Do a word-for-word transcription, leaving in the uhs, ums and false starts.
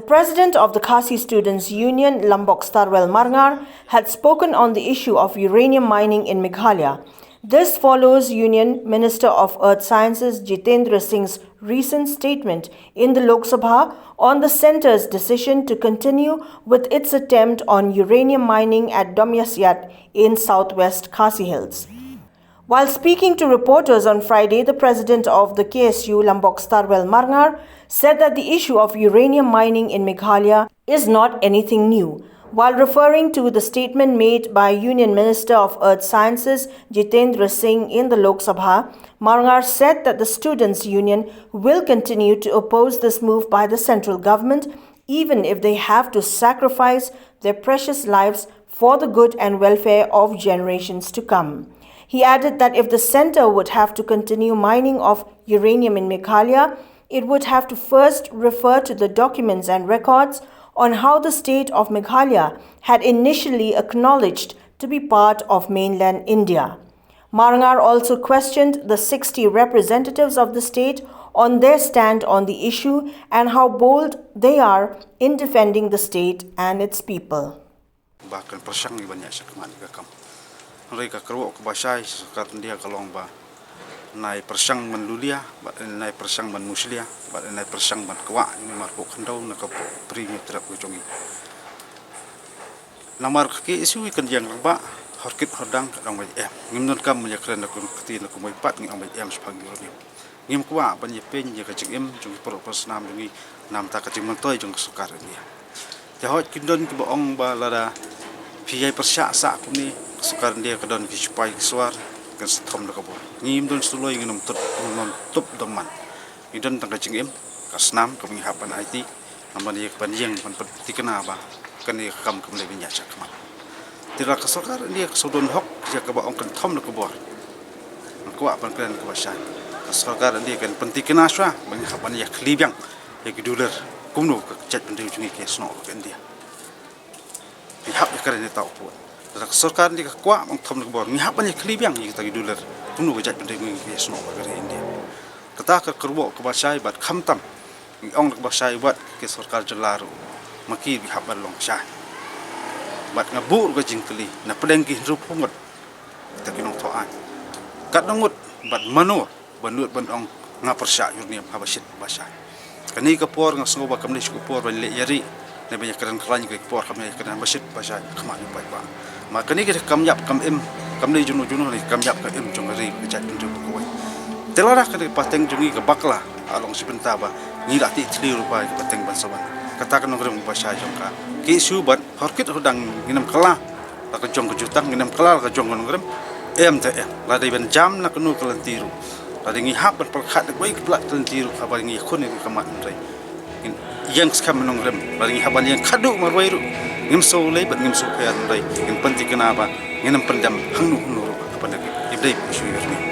President of the Khasi Students Union, Lambok Starwell Marngar, had spoken on the issue of uranium mining in Meghalaya. This follows Union Minister of Earth Sciences Jitendra Singh's recent statement in the Lok Sabha on the centre's decision to continue with its attempt on uranium mining at Domyasiat in southwest Khasi Hills. While speaking to reporters on Friday, the president of the K S U, Lambok Starwell Marngar, said that the issue of uranium mining in Meghalaya is not anything new. While referring to the statement made by Union Minister of Earth Sciences Jitendra Singh in the Lok Sabha, Marngar said that the Students' Union will continue to oppose this move by the central government, even if they have to sacrifice their precious lives for the good and welfare of generations to come. He added that if the centre would have to continue mining of uranium in Meghalaya, it would have to first refer to the documents and records on how the state of Meghalaya had initially acknowledged to be part of mainland India. Marngar also questioned the sixty representatives of the state on their stand on the issue and how bold they are in defending the state and its people. Ba kan pyrshang ïa ban ïaid shakhmat ïa ka kam. Hynrei ka kyrwoh kaba shai sha sorkar India ka long ba nai pyrshang ban lulia, bad nai pyrshang ban mushlia, bad nai pyrshang ban kwah ïa u marpuh khyndew na ka pyrthei trep ka jong ngi. Namar ka K S U kan ïeng rangbah, hor kit hor dang ka dang bad em. Ngim donkam ban ïakren na ka kti na ka maipat ngi ong bad em shaphang ïa u. Ngim kwah ban ïa pyn ïa ka jingim jong ki paralok parasnam jong ngi namar ka jingmyntoi jong ka sorkar India. Te hooid kin don kiba ong ba lada phi ïai pyrshah sah kumne ka sorkar India ka don ki shipai ki shuwa kan sa thom da ka bor. Ngim don suloi ngin ym tup ngin ym tup dom man. Ngi don tang ka jingim ka snam kaba ngi hap ban aiti. Namar ïa ka ban ïeng ban pynthikna ba kane ka kam kam dei ban ïaid shakhmat. Te lada ka sorkar India ka shu don hok ïa kaba ong kan thom da ka bor. Nga kwah ban kren kaba shai. Ka sorkar India kan pynthikna shuwa ba ngi hap ban ïakhli biang ïa ki dular kumno ka jaitbynriew jong ngi ka snoh ka India. Ngi hap ïakren ïa ta u pud. Lada ka sorkar India ka kwah ban thom da ka bor ngi hap ban ïakhli biang ïa kita ki dular kumno ka jaitbynriew jong ngi ka snoh ka India. Kata ka kyrwoh kaba shai bad khamtam ngi ong da kaba shai bad ka sorkar jylla ruh ma ki ba hap ban long shai. Bad nga buh ruh ka jingkylli na pdeng ki hynriewphew ngut kita ki nongthoh aiñ. Katno ngut bad mano ba nud ban ong nga pyrshah uranium haba shit ba shai. Kane ka por nga sngew ba kam dei shu ka por ban leh ïa ri ne ban ïakren khlaiñ, ka por kam dei ïakren ba shit ba shai khmat ïa u paidbah. Ma kane ka kam ïap kam im kam dei jong u jong u, ne kam ïap kam im jong ka ri ka jaitbynriew kawei. Te lada kane ka pateng jong ngi ka bakla, ka long shi bynta ba ngi la tih thli ruh ba ka pateng ban sa wan. Kata ka nongrim ba shai jong ka K S U bad hor kit hor dang ngin ym kylla la ka jong ka jutang, ngin ym kylla la ka jong ka nongrim. Em te em, lada dei ban jam na kano ka lynti ruh, lada ngi hap ban pyrkhat da kawei ka plat ka lynti ruh haba ngi ïakhun ïa ka mat hynrei ngin ïeng skhem nongrim. Lada ngi hap ban ïeng khadduh marwei ruh ngim sngewlei bad ngim sngewpher hynrei ngin pynthikna ba ngin ym pyndem hangno hangno ruh haba ngi ïa dei ban shu ïa